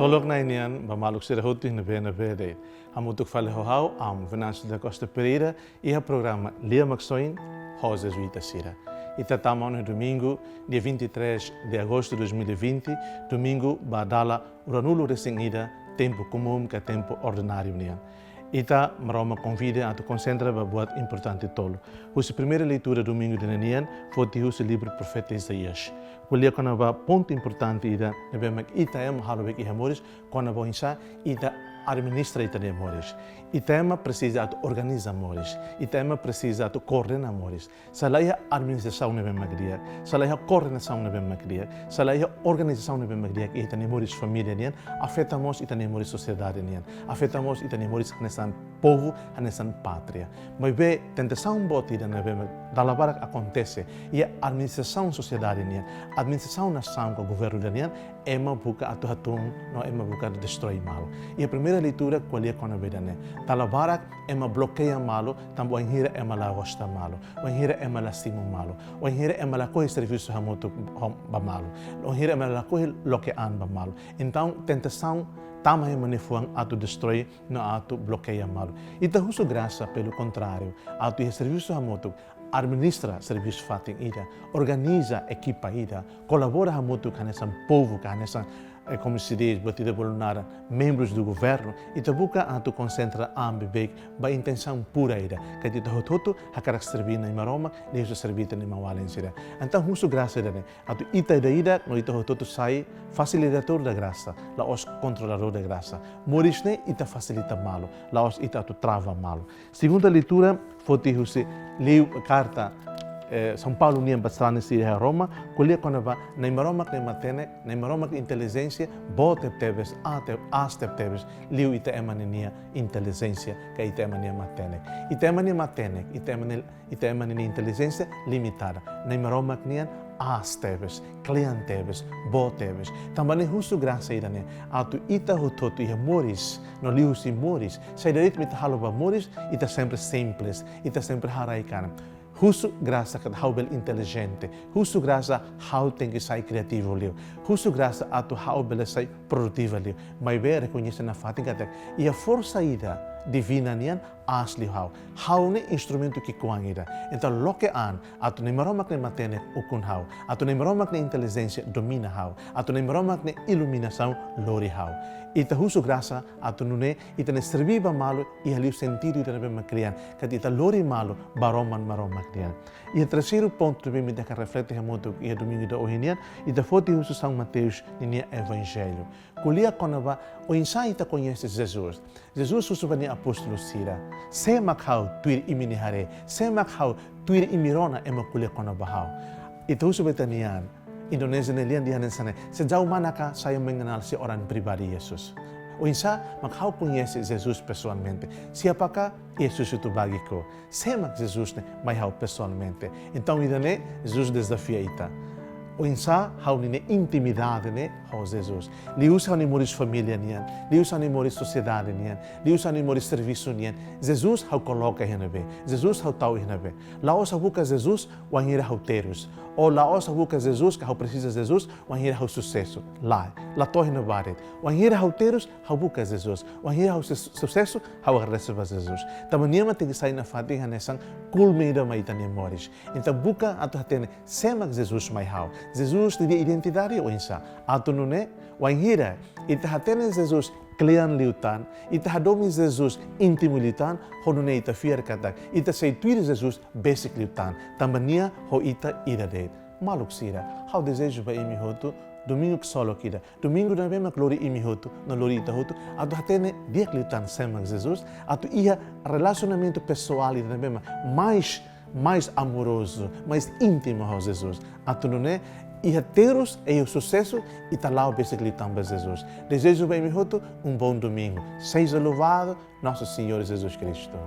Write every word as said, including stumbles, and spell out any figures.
Tolok Na'i nian ba maluk sira hotu iha ne'ebé-ne'ebé de'it. Hamutuk fali ho ha'u, Amu Venâncio da Costa Pereira, iha programa Lia Maksoin ho Jezuita sira. Ita tama ona iha domingu, dia vinte e três de agosto de dois mil e vinte, domingu ba dala ruanulu-resin-ida tempu komún ka tempu ordináriu nian. Ita Maromak konvida atu konsentra ba buat importante tolu. Husi primeira leitura domingu ida-ne'e nian, foti husi livru profeta Isaías. Ko'alia kona-ba pontu importante ida ne'ebé mak ita ema halo bek iha moris, kona-ba oinsá ita administra ita-nia moris. Ita ema presiza atu organiza moris. Ita ema presiza atu koordena moris. Se la iha administrasaun ne'ebé mak di'ak, se la iha koordenasaun ne'ebé mak di'ak, se la iha organizasaun ne'ebé mak di'ak iha ita-nia moris família nian, afeta mós ita-nia moris sosiedade nian, afeta mós ita-nia moris hanesan povu, hanesan pátria. Maibé tentasaun boot ida ne'ebé mak dala barak akontese iha administrasaun sosiedade nian, administrasaun nasaun ka governu ida nian, ema buka atu hatún no ema buka atu destroi malu. Iha primeira leitura ko'alia kona-ba ida-ne'e. Dala barak ema blokeia malu, tanba wainhira ema la gosta malu, wainhira ema la simu malu, wainhira ema lakohi servisu hamutuk ho, ba malu, wainhira ema lakohi loke an ba malu. Entaun tentasaun tama iha ema nia fuan atu destroi no atu blokeia malu. Ita husu grasa, pelo contrário, atu iha servisu hamutuk, administra servisu fatin ida, organiza ekipa ida, kolabora hamutuk hanesan povu ka hanesan, eh, como se diz, buat ida bolu naran, membros do governo, ita buka atu konsentra an beibeik ba intensaun pura ida, katak ita hotu-hotu hakarak serví Na'i Maromak, liuhusi serví ita-nia maun-alin sira. Entaun husu grasa ida-ne'e, atu ita ida-idak no ita hotu-hotu sai fasilitadór da grasa, la'ós kontroladór da grasa. Moris ne'e ita fasilita malu, la'ós ita atu trava malu. Segunda leitura foti husi liu karta, eh, São Paulo nian ba sarani sira iha Roma, ko'alia kona-ba Na'i Maromak nia matenek, Na'i Maromak nia intelijénsia boot tebetebes, aat te-, aas tebetebes, liu ita ema ninia intelijénsia ka ita ema nia matenek. Ita ema nia matenek, ita ema nia, ita ema ninia intelijénsia limitada. Na'i Maromak nian aas tebes, kle'an tebes, boot tebes. Tanba ne'e husu grasa ida-ne'e, atu ita hotu-hotu iha moris, no liuhusi moris, saida de'it mak ita halo ba moris, ita sempre simples, ita sempre haraik an. Husu grasa katak ha'u bele intelijente. Husu grasa ha'u tenke sai kriativu liu. Husu grasa atu ha'u bele sai produtiva liu. Maibé rekoñese nafatin katak iha forsa ida divina nian aas liu ha'u. Ha'u ne'e instrumentu ki'ikoan ida. Entaun loke an atu Na'i Maromak nia matenek ukun ha'u. Atu Na'i Maromak nia intelijénsia domina ha'u. Atu Na'i Maromak nia iluminasaun lori ha'u. Ita husu grasa atu nune'e ita-nia serví ba malu iha liu sentidu ida ne'ebé mak kle'an, katak ita lori malu ba Roma, Maromak nian. Iha terseiru pontu ne'ebé mak ita hakarak reflete hamutuk iha domingu ida ohin nian, ita foti husi São Mateus ninia Evanjellu. Ko'alia kona-ba oinsá ita koñese Jesus. Jesus husu ba nia apóstolu sira: Sé mak ha'u tuir imi-nia haree? Sé mak ha'u tuir imi rona ema ko'alia kona-ba ha'u? Ita husu ba ita-nia an, Indonézia nia lian dehan hanesan ne'e: Sejauh manakah saya mengenal seorang pribadi Yesus? Oinsá mak ha'u koñese Jesus pesoalmente? Siapakah Yesus itu bagiku? Sé mak Jesus ne'e mai ha'u pesoalmente? Entaun ida-ne'e Jesus dezafia ita. Oinsá ha'u ninia intimidade ne'e ho Jesus? Liuhusi ha'u-nia moris família nian, liuhusi ha'u-nia moris sosiedade nian, liuhusi ha'u-nia moris servisu nian, Jesus ha'u koloka iha ne'ebé? Jesus ha'u tau iha ne'ebé? La'ós ha'u buka Jesus wainhira ha'u terus. Ou la'ós ha'u buka Jesus ka ha'u presiza Jesus wainhira ha'u susesu. Lae, la to'o iha ne'ebá de'it. Wainhira ha'u terus, ha'u buka Jesus. Wainhira ha'u sus-, susesu, ha'u agradese ba Jesus. Tanba nia mak tenke sai nafatin hanesan kulme ida mai ita-nia moris. Entaun buka atu hatene sé mak Jesus mai ha'u. Jesus nia identidade oinsá? Atu nune'e, wainhira ita hatene Jesus kle'an liután, ita hadomi Jesus íntimu liután, ho nune'e ita fiar katak ita sei tuir Jesus besik liután, tanba nia ho ita ida de'it. Maluk sira, ha'u dezeja ba imi hotu domingu ksolok ida, domingu ne'ebé mak lori imi hotu no lori ita hotu atu hatene di'ak liután sé mak Jesus, atu iha relasionamentu pesoál ida ne'ebé mak mais, mais amorozu, mais íntimu ho Jesus. Atu nune'e iha terus, iha susesu, ita la'o besik liután ba Jesus. Dezeja ba imi hotu um bom domingo. Seja louvado nosso Senhor Jesus Cristo.